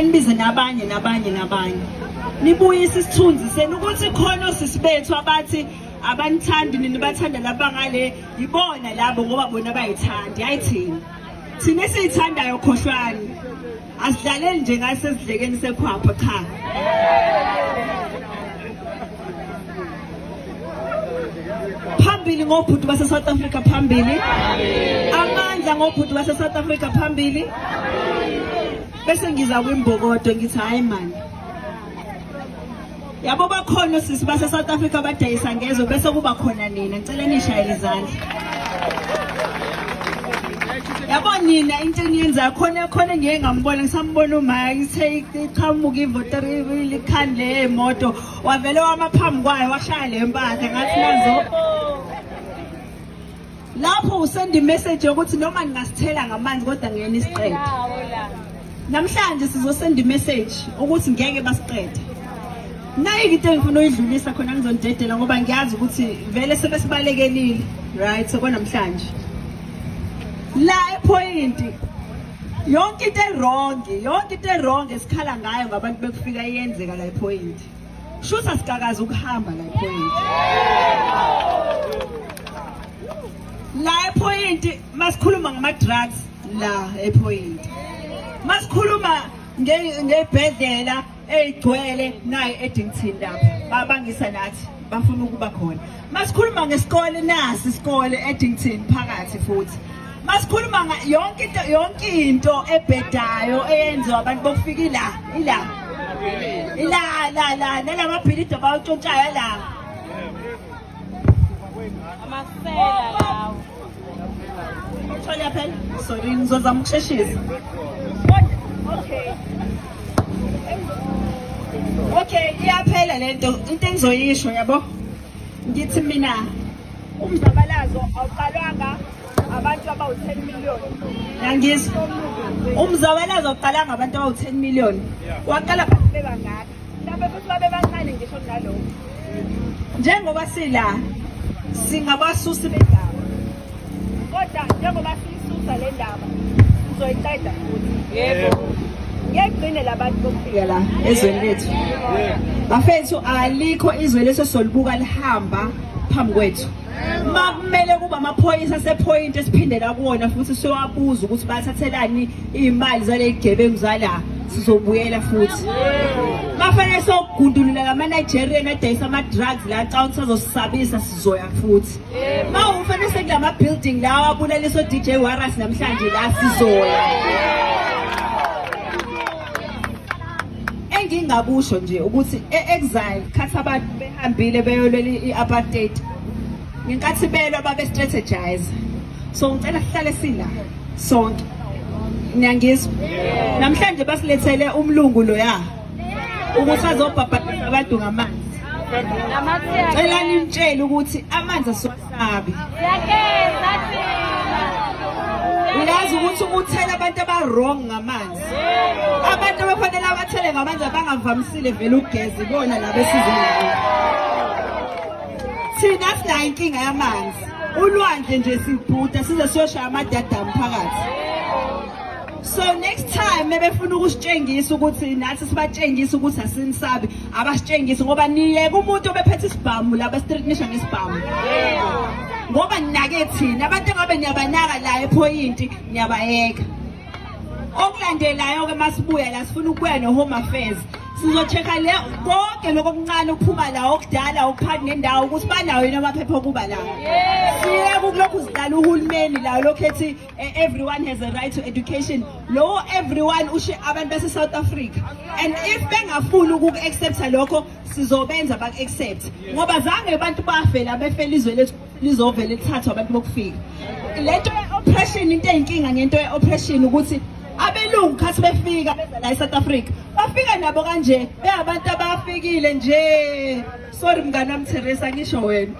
Nibize nabanye nabanye nabanye, nibuyise isithunzi senu ukuthi khona osisi bethu abathi abanithandi nini, bathanda laba ngale, yibona labo ngoba bona bayithandi. Hayi thina, thina esiyithandayo khohlwani, asidlaleli nje ngasesidlekeni sekhwapha, cha. Phambili ngobhuti base South Africa, phambili amandla ngobhuti base South Africa, phambili. Bese ngiza kwimbokodo, ngithi hayi man, yabo bakhona sisi base South Africa badayisa ngezwe, bese kuba khona nina. Ngicela nishayele izandla. Yabo nina, into eniyenzayo khona khona, ngiye ngambona, ngisambona uma ithe iqhamuka ivoter likhandi lemoto, wavele wama phambi kwayo, washaya le mpahla. Ngathi nazo lapho usenda imessage yokuthi noma ningasithela ngamanzi kodwa ngeke nisiqede. Namhlanje sizosenda imessage ukuthi ngeke basiqede. Nayi into engifuna uyidlulisa khona, ngizonidedela ngoba ngiyazi ukuthi vele sebesibalekelile, right? So namhlanje la ePoint, yonke into e-wrong, yonke into e-wrong esikhala ngayo ngabantu bekufika iyenzeka la ePoint. Shuthi asikakazi ukuhamba la ePoint. La ePoint masikhuluma ngama drugs, la ePoint masikhuluma ngey'bhedlela ey'gcwele, nayi Addington lapha babangisa nathi, bafuna ukuba khona. Masikhuluma ngesikole, nasi isikole Addington phakathi futhi. Masikhuluma yonke into, yonke into ebhedayo eyenziwa abantu bokufika, ila ila ila la la nalamabhilidi abawatshontshayo la. Amasela lawo. Thola phela, sorry, ngizozama ukusheshisa. Okay, iyaphela lento. Into engizoyisho, yabo, ngithi mina umzabalazo awuqalwanga abantu abawu-10 million. Yangizwa, umzabalazo awuqalanga abantu abawu-10 million, waqala abantu bebangaka, mhlawumbe futhi babe bancane ngisho kunalokho. Njengoba sila singabasusi bendaba, kodwa njengoba siyisusa le ndaba sizoyiqeda futhi. Yebo. Ngiyagcine labantu bokufika la ezweni lethu. Bafethu, alikho izwe leso solibuka lihamba phambi kwethu. Makumele kuba amaphoyisa asePoint esiphindela kuwona futhi siyowabuza ukuthi bathathelani iy'mali zale gebengu zala, sizobuyela futhi. Bafanele sokugundulula lama-Nigerian adayisa ama-drugs la town, sazosisabisa, sizoya futhi. Ma ufanele sekulama building lawa abulaliswa DJ Warras namhlanje la, sizoya. Engingakusho nje ukuthi e-exile khathi abantu behambile beyolwela i-apartheid, ngenkathi belwa babe strategize. So ngicela sihlale sila sonke. Niyangizwa? Namhlanje basilethele umlungu loya ukuthi azobhabhadisa abantu ngamanzi. Cela nimtshele ukuthi amanzi asiwasabi. Siyageza thina. Uyazi ukuthi uthela abantu aba-wrong ngamanzi, abantu abafanele abathele ngamanzi abangavamisile vele ukugeza, ibona laba esize ngayo. Thina sinayo inkinga yamanzi, ulwandle nje sibhuda size siyoshaya amadadamu phakathi. So next time bebefuna ukusitshengisa ukuthi nathi sibatshengise ukuthi asinisabi, abasitshengise, ngoba niyeke umuntu obephethe isibhamu la street, nisha ngesibhamu ngoba ninake thina. Abantu engabe niyabanaka la ePoint niyabayeka. Okulandelayo-ke, masibuya la, sifuna ukubuya no-Home Affairs, sizo-check-a le konke lokho okuncane okuphuma la, okudala, okuphakathi nendawo, ukuthi banawo yini amaphepha okuba la. Siyeke ukulokhu sidlala uhulumeni la lokhu ethi everyone has a right to education. Lowo everyone usho abantu base-South Africa, and if bengafuni ukuku-accepta lokho, sizobenza baku-accept, ngoba zange abantu bafe la, befela izwe lethu lizovele lithathwe abantu bokufika. Lento ye-oppression, into eyinkinga ngento ye-oppression ukuthi abelungu khathi befika beza la e-South Africa, bafika nabo kanje beyabantu abafikile nje. Sorry mngani wami Teresa, ngisho wena.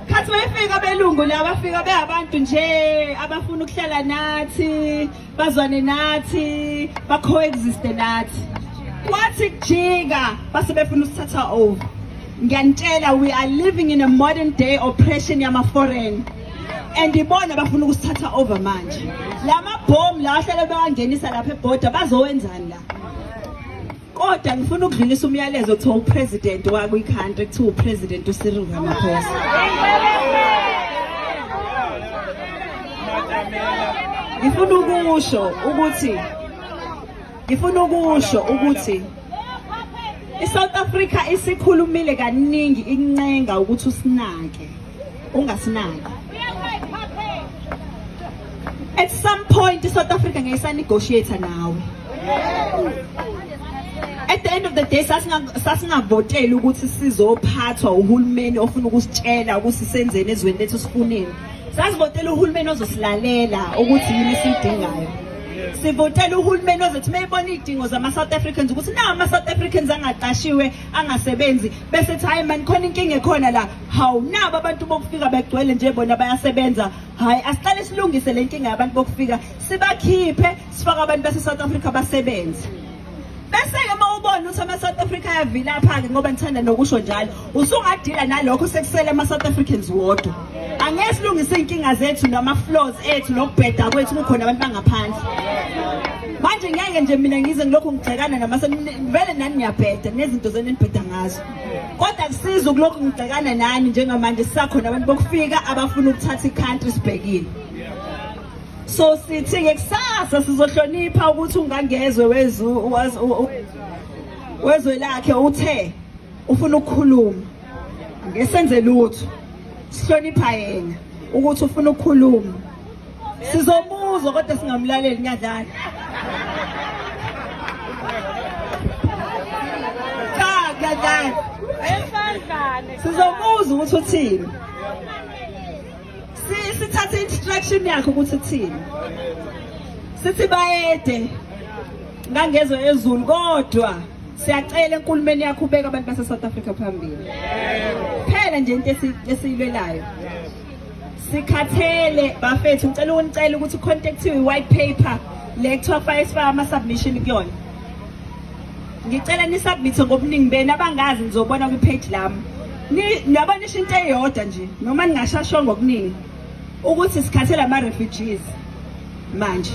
Khathi befika abelungu la, bafika beyabantu nje abafuna ukuhlala nathi, bazwane nathi, ba-coexiste nathi. Kwathi kujika base befuna usithatha over. Ngiyanitshela, we are living in a modern day oppression yama-foreign. And ibona bafuna ukusithatha over manje. Lamabhomu la ahlale bewangenisa lapha ebhoda bazowenzani la? Kodwa ngifuna ukudlulisa umyalezo kuthiwa upresident wakwi-country kuthiwa upresident uCyril Ramaphosa. Ngifuna ukusho ukuthi ngifuna ukusho ukuthi iSouth Africa isikhulumile kaningi incenga ukuthi usinake ungasinaki. At some point iSouth Africa ngeke isanegotiate nawe. At the end of the day sasingavoteli ukuthi sizophathwa uhulumeni ofuna ukusitshela ukuthi senzeni ezweni lethu sifuneni. Sasivotela uhulumeni ozosilalela ukuthi yini esiyidingayo. Sivotela uhulumeni ozothi mayebona izidingo zama-South Africans ukuthi nawo ama-South Africans angaqashiwe angasebenzi bese ethi hayi mani khona inkinga ekhona la hawu nabo abantu bokufika begcwele nje bona bayasebenza hayi asiqale silungise le nkinga yabantu bokufika sibakhiphe sifake abantu base-South Africa basebenze. Bese-ke uma ubona ukuthi ama-South Africa ayavilapha-ke ngoba ngithanda nokusho njalo usungadila nalokho sekusele ama-South Africans wodwa. Angeke silungise iy'nkinga zethu nama-flaws ethu nokubheda kwethu kukhona abantu bangaphandle. Manje ngeke nje mina ngize ngilokhu ngigxekana namase vele nani niyabheda nezinto zenu enibheda ngazo. Kodwa kusiza ukulokhu ngigxekana nani njengamanje sisakhona abantu bokufika abafuna ukuthatha i-country sibhekile. So sithi-ke kusasa sizohlonipha ukuthi ungangezwe wezwe lakhe uthe ufuna ukukhuluma. Ngesenze lutho. Sihlonipha yena ukuthi ufuna ukukhuluma. Sizomuzwa kodwa singamlaleli ngiyadlala. Cha ngiyadlala. Sizomuzwa ukuthi uthini. Sithathe instruction yakhe ukuthi uthini. Sithi bayede ngangezwe ezulu kodwa siyacela enkulumeni yakho ubeka abantu base South Africa phambili. Phela nje into esiyilwelayo. Sikhathele bafethu ngicela ukunicela ukuthi contactiwe i-white paper le kuthiwa fake sifake ama-submission kuyona. Ngicela nisubmit ngobuningi benu abangazi nizobona kwi-page lami. Niyabona nisho into eyodwa nje noma ningashashwa ngokuningi ukuthi sikhathele ama-refugees manje.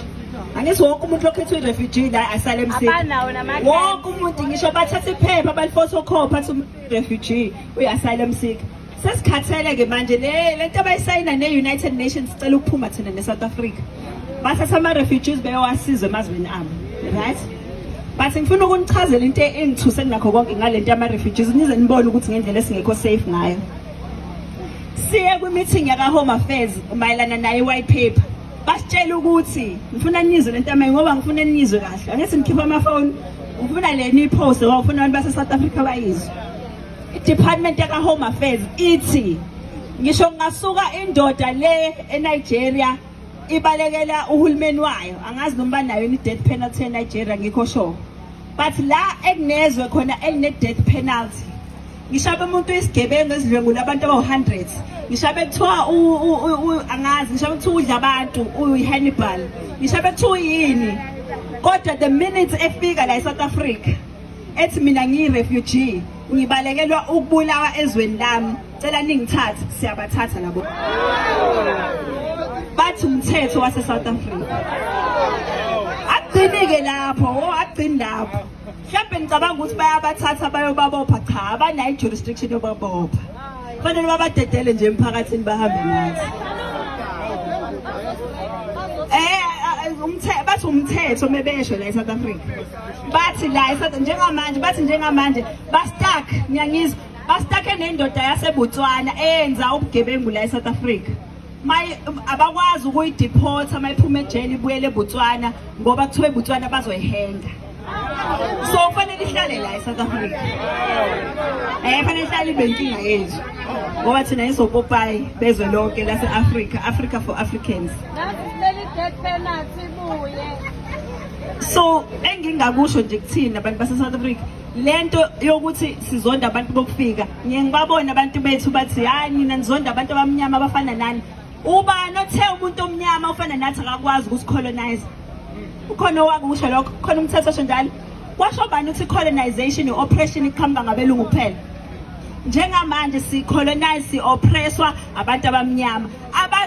Angithi wonke umuntu lokhu ethi uyi-refugee la asylum seeker. Abanawo nama- Wonke umuntu ngisho bathatha iphepha baliphotocopy athi umuntu refugee uyi-asylum seeker. Sesikhathele ke manje le lento abayisayina ne-United Nations sicela ukuphuma thina ne-South Africa. Bathatha ama-refugees beyowasiza emazweni abo, right? But ngifuna ukunichazela into engithuse kunakho konke ngalento yama-refugees nize nibone ukuthi ngendlela esingekho safe ngayo. Siye kwi-meeting yaka-Home Affairs mayelana nayo i-white paper. Basitshela ukuthi ngifuna nizwe lento yami ngoba ngifuna nizwe kahle. Angithi nikhipha amafoni ngifuna le niyiposte ngoba ngifuna abantu base-South Africa bayizwe. I-Department yaka-Home Affairs ithi ngisho kungasuka indoda le eNigeria ibalekela uhulumeni wayo angazi noma banayo i-death penalty eNigeria ngikho sure but la ekunezwe khona eline-death penalty ngisho umuntu isigebengu esidlwengula abantu abawu-hundreds ngisho bekuthiwa angazi ngisho bekuthiwa udla abantu uyi-Hannibal ngisho bekuthiwa uyini kodwa the minute efika la e-South Africa ethi mina ngiyi-refugee ngibalekelwa ukubulawa ezweni lami cela ningithathe siyabathatha labo bathi umthetho wase-South Africa agcini-ke lapho o agcini lapho mhlawumbe ngicabanga ukuthi bayabathatha bayobabopha cha abanayo i-jurisdiction yobabopha fanele babadedele nje emphakathini bahambe nathi bathi umthetho mebesho la e-South Africa bathi la e-South njengamanje bathi njengamanje ba-stuck ngiyangizwa ba-stuck nendoda yaseBotswana eyenza ubugebengu la e-South Africa may abakwazi ukuyideporta mayiphuma ejele ibuyele eBotswana ngoba kuthiwa eBotswana bazoyihenga so kufanele ihlale la e-South Africa fanele ihlale ibe inkinga yethu ngoba thina izopopayi bezwe lonke lase-Africa Africa for Africans. Nathi sicela i-death penalty ibuye. So engingakusho nje kuthina abantu base South Africa lento yokuthi sizonda abantu bokufika ngiye ngibabone abantu bethu bathi hayi nina nizonda abantu abamnyama abafana nani ubani othe umuntu omnyama ofana nathi akakwazi ukusicolonize ukhona owakusho lokho khona umthetho osho njalo kwasho bani ukuthi colonization i-oppression iqhamuka ngabelungu kuphela njengamanje si-colonize si-oppresswa abantu abamnyama.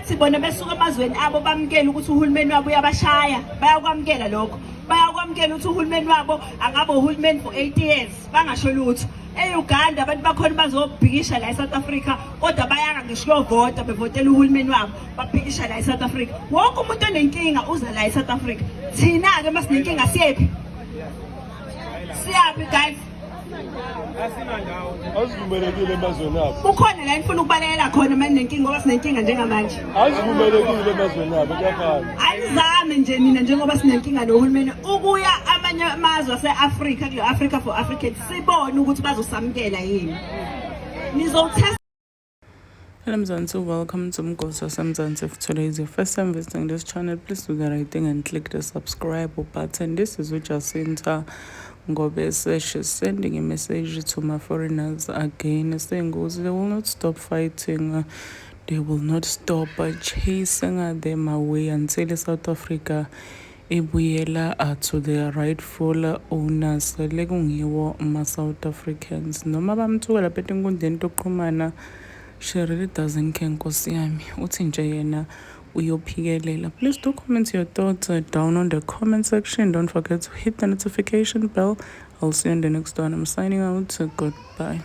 Bathi bona besuka emazweni abo bamukele ukuthi uhulumeni wabo uyabashaya, bayakwamukela lokho. Bayakwamukela ukuthi uhulumeni wabo angabe uhulumeni for 8 years bangasho lutho. E-Uganda abantu bakhona bazobhikisha la e-South Africa kodwa bayanga ngisho kuyovota bevotela uhulumeni wabo babhikisha la e-South Africa. Wonke umuntu onenkinga uza la e-South Africa. Thina-ke uma sinenkinga siyephi? Siyaphi guys? Azivumelekile emazweni abo. Kukhona la enifuna ukubalekela khona uma ninenkinga ngoba sinenkinga njengamanje. Azivumelekile emazweni abo kuyafana. Anizame nje nina njengoba sinenkinga nohulumeni ukuya amanye amazwe ase-Afrika kule Africa for Africans sibone ukuthi bazosamukela yini. Nizowuthesta. Hello Mzansi, welcome to Mgosi Mzansi. If today is your first time visiting this channel, please do the right thing and click the subscribe button. This is Jacinta Ngobese. She's sending a message to my foreigners again, saying they will not stop fighting. They will not stop chasing them away until South Africa ibuyela to their rightful owners lekungiwo ma-South Africans. Noma bamthuka lapha etinkundleni tokuxhumana, she really doesn't care, nkosi yami. Uthi nje yena uyophikelela. Please do comment your thoughts down on the comment section. Don't forget to hit the notification bell. I'll see you in the next one. I'm signing out. Goodbye.